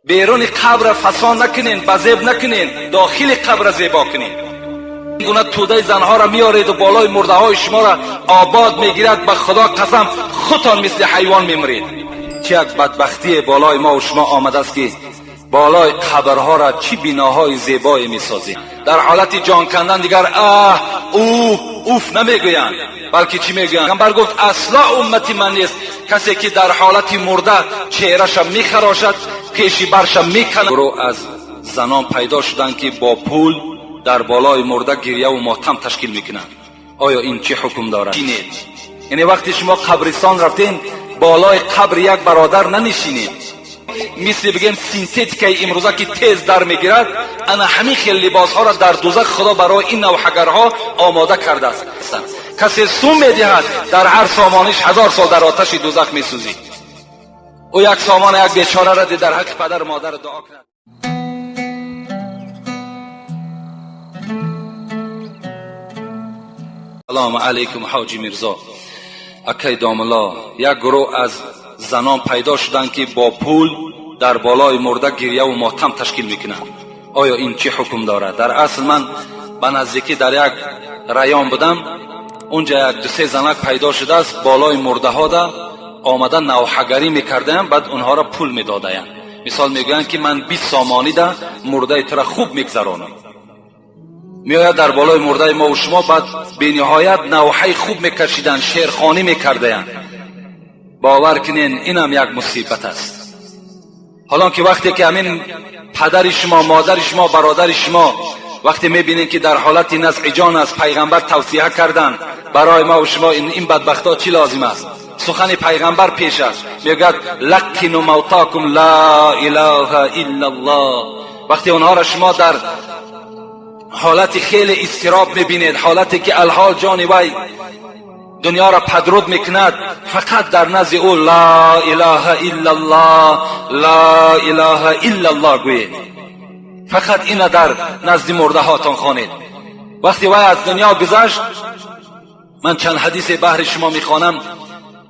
Беруни қабр фасон накунен, базеб накунен, дохили қабр зебо кунен. Гуна тӯдаи занҳоро меоред болои мурдаҳои шуморо обод мегирад, ба Худо қасам, худтон мисли ҳайвон мемиред. Чӣ як бадбахтие болои мо ва шумо омадааст, ки болои қабрҳоро чӣ биноҳои зебое месозем. Дар ҳолати ҷон кандан дигар аҳ, уф, уф намегӯянд, балки чӣ мегӯянд? Пайғамбар гуфт: асла уммати ман нест касе ки дар ҳолати мурда чеҳраша мехарошад, пеши барша меканад. Гурӯҳ аз занон пайдо шуданд, ки бо пул дар болои мурда гирьяву мотам ташкил мекунанд. Оё ин чӣ ҳукм дорад? Яъне вақте шумо қабристон рафтем, болои қабри як бародар нанишинед. Мисли бигем синтетикаи имрӯза, ки тез дар мегирад, ана ҳамин хел либосҳоро дар дузах Худо барои ин навҳагарҳо омода кардааст. Касе сум медиҳад, дар ҳар сомониш 1000 сол дар оташи дузах месӯзӣ. Ӯ як сомона як бечораро дид, дар ҳаққи падару модар дуо кунад. Салому алайкум, ҳоҷи Мирзо, акай домулло. Як гурӯҳ аз занон пайдо шуданд, ки бо пул дар болои мурда гирьяву мотам ташкил мекунанд. Оё ин чӣ ҳукм дорад? Дар асл ман ба наздикӣ дар як район будам, унҷа як ду-се занак пайдо шудааст, болои мурдаҳода омада навҳагарӣ мекардаянд, баъд онҳоро пул медодаянд. Мисол мегӯянд, ки ман 20 сомонида мурдаи тура хуб мегзаронам. Меояд дар болои мурдаи мову шумо, баъд бениҳоят навҳаи хуб мекашиданд, шеърхонӣ мекардаянд. Бовар кунен, инам як мусибат аст. Ҳолон ки вақте ки ҳамин падари шумо, модари шумо, бародари шумо вақте мебинед, ки дар ҳолати назъи ҷон аст, пайғамбар тавсия карданд барои мову шумо, ин бадбахтҳо чӣ лозим аст? Сухани пайғамбар пеш аст, мегӯяд: лаққину мавтокум ла илаҳа иллаллоҳ. Вақте онҳоро шумо дар ҳолати хеле изтироб мебинед, ҳолате ки алҳол ҷони вай дунёро падруд мекунад, фақат дар назди ӯ ла илаҳа иллаллоҳ, ла илаҳа иллаллоҳ гӯед. Фақат ина дар назди мурдаҳотон хонед. Вақте вай аз дунё гузашт, ман чанд ҳадисе баҳри шумо мехонам.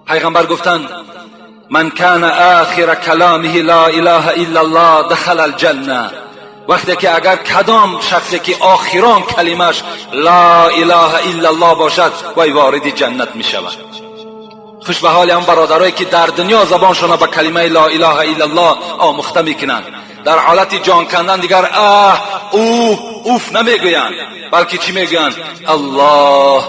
Пайғамбар гуфтанд: ман кана охира каломиҳи ла илаҳа иллаллоҳ дахала алҷанна. Вақте ки агар кадом шахсе ки охирон калимаш ла илаҳа иллаллоҳ бошад, вай вориди ҷаннат мешавад. Хуш ба ҳоли ҳам бародарое, ки дар дунё забоншонро ба калимаи ла илаҳа иллаллоҳ омӯхта мекунанд. Дар ҳолати ҷон кандан дигар аҳ, уф, уф намегӯянд, балки чӣ мегӯянд? Аллоҳ,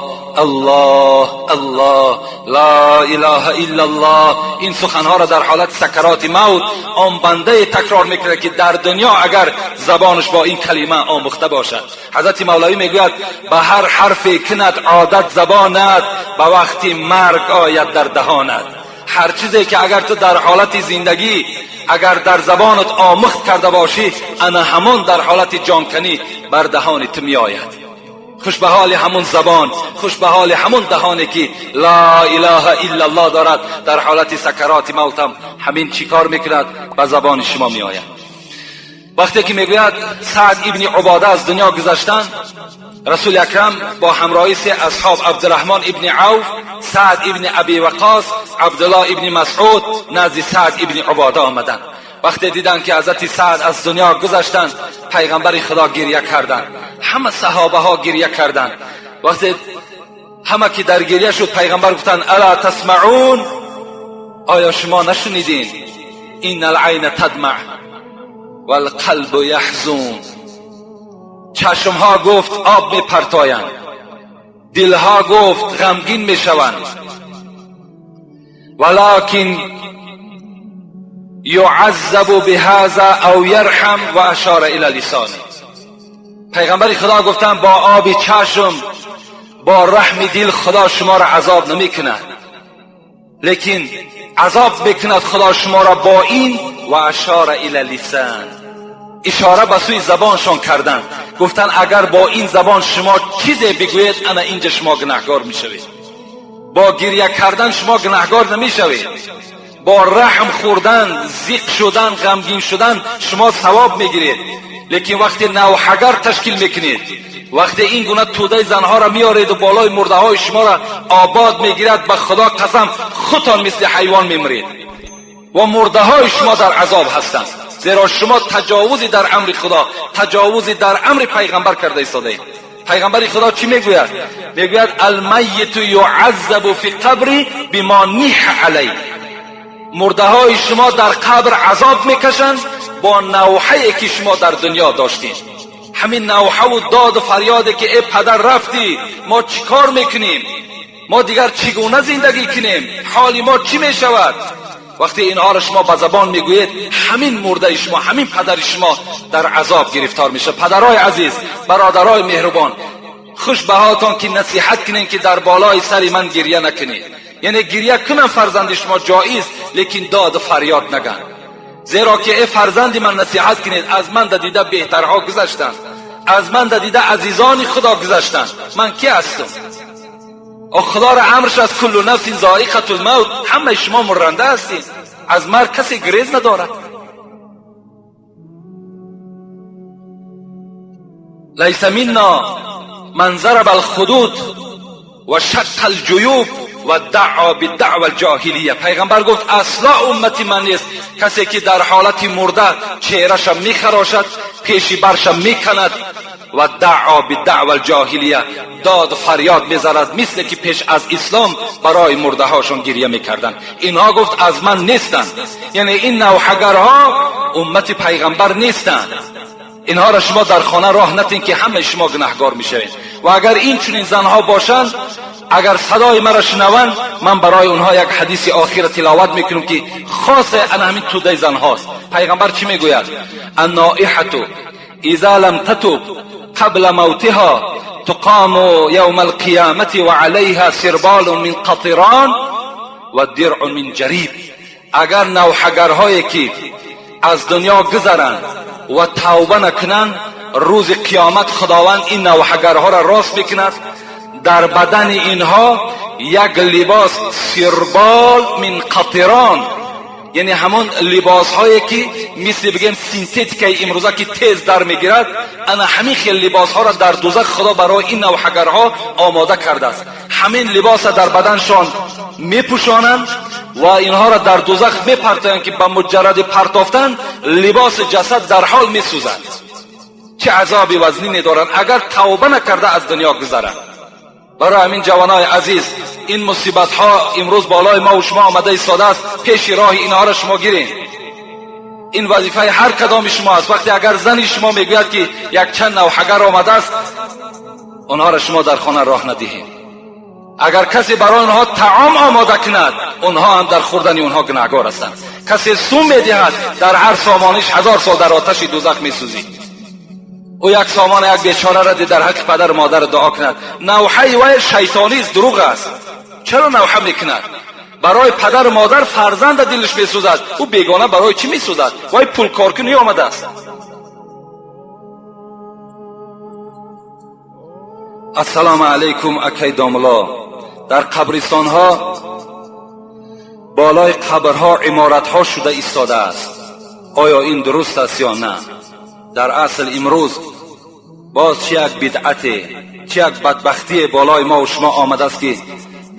аллоҳ, аллоҳ, ла илаҳа иллаллоҳ. Ин суханҳоро дар ҳолати сакароти мавт он бандае такрор мекунад, ки дар дунё агар забонаш бо ин калима омӯхта бошад. Ҳазрати Мавлавӣ мегӯяд: ба ҳар ҳарфе кунад одат забонат, ба вақти марг ояд дар даҳонат. Ҳар чизе ки агар ту дар ҳолати зиндагӣ агар дар забонат омӯхт карда бошӣ, ана ҳамон дар ҳолати ҷонканӣ бар даҳони ту меояд. Хуш ба ҳоли ҳамун забон, хуш ба ҳоли ҳамун даҳоне, ки ла илаҳа иллаллоҳ дорад. Дар ҳолати сакароти мавтам ҳамин чӣ кор мекунад? Ба забони шумо меояд. Вақте ки мегӯяд Саъд ибни Убода аз дунё гузаштанд, Расули Акрам бо ҳамроҳи се асҳоб, Абдураҳмон ибни Авф, Саъд ибни Аби Вақос, Абдуллоҳ ибни Масъуд, назди Саъд ибни Убода омаданд. Вақте диданд, ки ҳазрати Саъд аз дунё гузаштанд, пайғамбари Худо гирья карданд, ҳама саҳобаҳо гирья карданд. Вақте ҳама ки дар гирья шуд, пайғамбар гуфтанд: ала тасмаун, оё шумо нашунидин? Инна алайна тадмаъ валқалбу яҳзун. Чашмҳо, гуфт, об мепартоянд, дилҳо, гуфт, ғамгин мешаванд. Валакин юаззабу биҳаза ав ярҳам, ва ашора ила лисони. Пайғамбари Худо гуфтанд: бо оби чашм, бо раҳми дил Худо шуморо азоб намекунад, лекин азоб мекунад Худо шуморо бо ин, ва ашора ила лисан, ишора ба сӯи забоншон карданд. Гуфтанд: агар бо ин забон шумо чизе бигӯед, ана инҷа шумо гунаҳгор мешавед. Бо гирья кардан шумо гунаҳгор намешавед, бо раҳм хӯрдан, зиқ шудан, ғамгин шудан шумо савоб мегиред. Лекин вақте навҳагар ташкил мекунед, вақте ин гуна тӯдаи занҳоро меореду болои мурдаҳои шуморо обод мегирад, ба Худо қасам, худтон мисли ҳайвон мемиред ва мурдаҳои шумо дар азоб ҳастанд. Зеро шумо таҷовузи дар амри Худо, таҷовузи дар амри пайғамбар карда истодаед. Пайғамбари Худо чӣ мегӯяд? Мегӯяд: الميت يعذب في قبره بما نيح عليه. Мурдаҳои шумо дар қабр азоб мекашанд бо навҳае ки шумо дар дунё доштед. Ҳамин навҳаву доду фарёде ки э падар рафтӣ, мо чӣ кор мекунем, мо дигар чӣ гуна зиндагӣ кунем, ҳоли мо чӣ мешавад? Вақте инҳоро шумо ба забон мегӯед, ҳамин мурдаи шумо, ҳамин падари шумо дар азоб гирифтор мешавад. Падарҳои азиз, бародарои меҳрубон, хуш ба ҳолтон ки насиҳат кунем ки дар болои сари ман гирья накунед. Яъне гирья кунам фарзанди шумо ҷоиз, лекин доду фарёд наган. Зеро ки э фарзанди ман, насиҳат кунед, аз ман да дида беҳтарҳо гузаштанд, аз ман да дида азизони Худо гузаштанд, ман ки ҳастам? Худоро амрш аст: كل نفس ذائقة الموت. Ҳамаи шумо мурранда ҳастед, аз марг касе гурез надорад. ليس منا من ضرب الخدود وشق الجيوب ودعا بدعوى الجاهلية. Пайғамбар гуфт: асла уммати ман нест касе ки дар ҳолати мурда чеҳраша мехарошад, пеши барша меканад ва دعا بدعوى الجاهلية, дод фарёд мезанад, мисле ки пеш аз ислом барои мурдаҳошон гирья мекарданд. Инҳо, гуфт, аз ман нестанд. Яъне ин навҳагарҳо уммати пайғамбар нестанд. Инҳоро шумо дар хона роҳ натин ки ҳамаи шумо гунаҳгор мешавед. Ва агар ин чунин занҳо бошанд, агар садои маро шунаванд, ман барои онҳо як ҳадиси охира тиловат мекунам ки хосе ана ҳамин тӯдаи занҳост. Пайғамбар чӣ мегӯяд? النائحة إذا لم تتب قبل موتها تقام يوم القيامة وعليها سربال من قطران ودرع من جريب. Агар навҳагарҳое ки аз дунё гузаранд ва тавба накунанд, рӯзи қиёмат Худованд ин навҳагарҳоро рост мекунад, дар бадани инҳо як либос سربال من قطران, яъне ҳамон либосҳое ки мисли бигем синтетикаи имрӯза ки тез дар мегирад, ана ҳамин хел либосҳоро дар дузах Худо барои ин навҳагарҳо омода кардааст. Ҳамин либоса дар баданшон мепӯшонанд ва инҳоро дар дузах мепартоянд ки ба муҷарради партофтан либоси ҷасад дар ҳол месӯзад. Чӣ азоби вазнине доранд, агар тавба накарда аз дунё гузаранд. Барои ҳамин, ҷавонои азиз, ин мусибатҳо имрӯз болои мо ва шумо омада истодааст, пеши роҳи инҳоро шумо гиред. Ин вазифаи ҳар кадоми шумо аст. Вақте агар зани шумо мегӯяд ки якчанд навҳагар омадааст, онҳоро шумо дар хона роҳ надиҳед. Агар касе барои онҳо таом омода кунад, онҳо ҳам дар хӯрдани онҳо гунаҳгор ҳастанд. Касе сум медиҳад, дар ҳар сомониш 1000 сол дар оташи дузах месӯзид. Ӯ як сомона як бечора ра дар ҳаққи падару модар дуо кунад. Навҳаи вай шайтонист, дурӯғ аст. Чаро навҳа мекунад? Барои падару модар фарзанда дилаш месӯзад, ӯ бегона барои чӣ месӯзад? Вай пулкоркунӣ омадааст. Ассалому алайкум, акай домулло. Дар қабристонҳо болои қабрҳо иморатҳо шуда истодааст, оё ин дуруст аст ё на? Дар асл имрӯз боз чӣ як бидъате, чӣ як бадбахтие болои мо шумо омадааст ки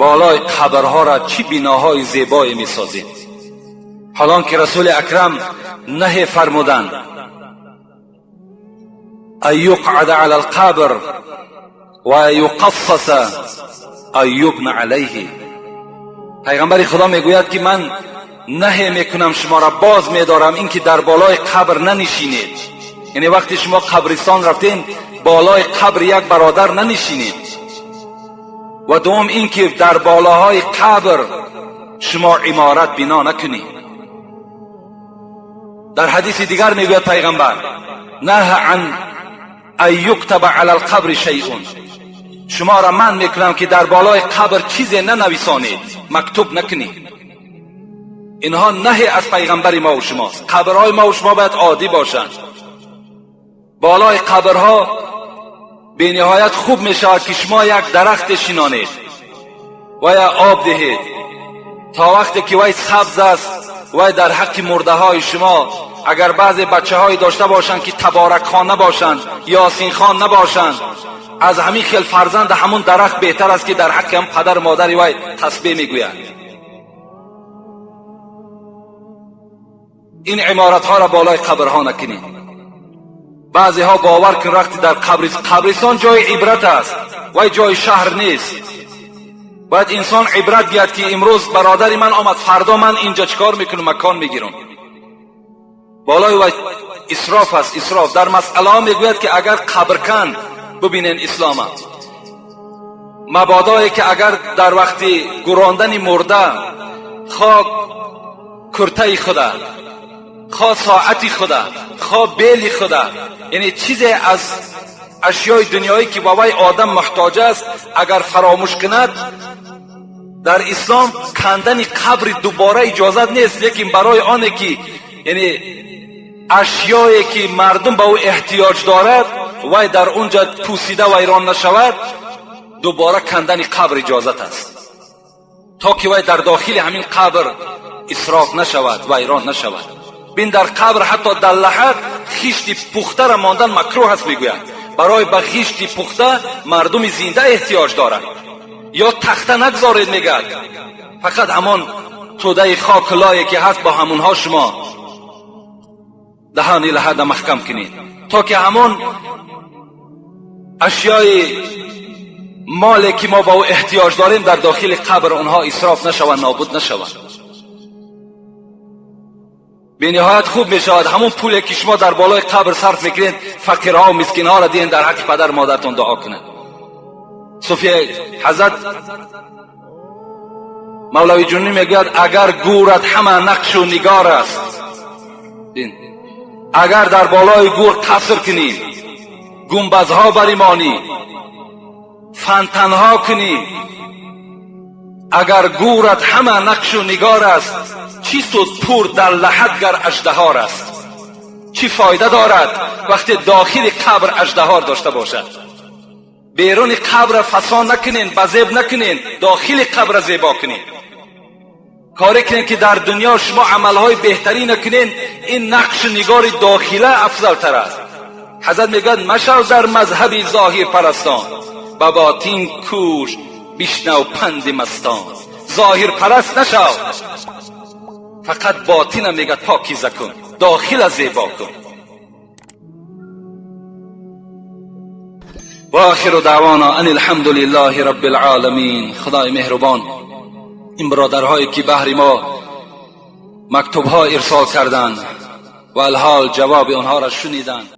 болои қабрҳоро чӣ биноҳои зебое месозем, ҳолон ки Расули Акрам наҳе фармуданд: أن يقعد على القبر ويقصص أن يبنى عليه. Пайғамбари Худо мегӯяд ки ман наҳе мекунам, шуморо боз медорам ин ки дар болои қабр нанишинед. Яъне вақте шумо қабристон рафтем, болои қабри як бародар нанишинед. Ва дуввум ин ки дар болоҳои қабр шумо иморат бино накунед. Дар ҳадиси дигар мегӯяд пайғамбар: نهى عن أن يكتب على القبر شيء. Шуморо манъ мекунам ки дар болои қабр чизе нанависонед, мактуб накунед. Инҳо наҳе аз пайғамбари мо шумост. Қабрҳои мо шумо бояд оддӣ бошанд. Болои қабрҳо бениҳоят хуб мешавад ки шумо як дарахте шинонед ва я об диҳед то вақте ки вай сабз аст. Вай дар ҳаққи мурдаҳои шумо, агар баъзе бачаҳое дошта бошанд ки таборакхон набошанд, ёсинхон набошанд, аз ҳамин хел фарзанд ҳамун дарахт беҳтар аст ки дар ҳаққи ҳам падару модари вай тасбеҳ мегӯяд. ин иморатҳоро болои қабрҳо накунед. Баъзеҳо, бовар кун, вақте дар қабристон ҷои ибрат аст, вай ҷои шаҳр нест. Бояд инсон ибрат гирад, ки имрӯз бародари ман омад, фардо ман инҷа чӣ кор мекунам, макон мегирам. Болои вай исроф аст, исроф. Дар масъалаҳо мегӯяд, ки агар қабркан, бибинен ислома, мабодое ки агар дар вақти гурондани мурда хо куртаи худа, хо соати худа, хо бели худа, яъне чизе аз ашёи дунёӣ, ки ба вай одам муҳтоҷ аст, агар фаромӯш кунад, дар ислом кандани қабри дубора иҷозат нест. Лекин барои оне ки, яъне, ашёе ки мардум ба ӯ эҳтиёҷ дорад, вай дар он ҷа пусида вайрон нашавад, дубора кандани қабр иҷозат аст, то ки вай дар дохили ҳамин қабр исроф нашавад, вайрон нашавад. Бин, дар қабр ҳатто дар лаҳад хишти пухтара мондан макрӯҳ аст, мегӯяд. Барои ба хишти пухта мардуми зинда эҳтиёҷ дорад. Ё тахта нагзоред, мегӯяд, фақат ҳамон тӯдаи хоку лое ки ҳаст, бо ҳамонҳо шумо даҳони лаҳада маҳкам кунед, то ки ҳамон ашёи моле ки мо ба ӯ эҳтиёҷ дорем, дар дохили қабр онҳо исроф нашаванд, нобуд нашаванд. Бениҳоят хуб мешавад, ҳамон пуле ки шумо дар болои қабр сарф мекунед, фақирҳо мискинҳоро диҳен, дар ҳаққи падару модаратон дуо кунад. Суфия ҳазрат Мавлави Ҷунӣ мегӯяд: агар гӯрат ҳама нақшу нигор аст, агар дар болои гӯр қаср кунӣ, гумбазҳо баримонӣ, фонтанҳо кунӣ, агар гӯрат ҳама нақшу нигор аст, чӣ суд пур дар лаҳад гар аждаҳор аст? Чӣ фоида дорад, вақте дохили қабр аждаҳор дошта бошад? Беруни қабра фасон накунен, базеб накунен, дохили қабра зебо кунен. Коре кунен, ки дар дунё шумо амалҳои беҳтарина кунен, ин нақшу нигори дохила афзалтар аст. Ҳазрат мегӯяд: машав дар мазҳаби зоҳирпарастон, ба ботин кӯш, бишнав панди мастон. Зоҳирпараст нашав, фақат ботина, мегӯяд, покиза кун, дохила зебо кун. وآخر دعوانا ان الحمد لله رب العالمین. خدای مهربان، این برادرهایی که بهر ما مکتوبها ارسال کردند و الحال جواب آنها را شنیدند.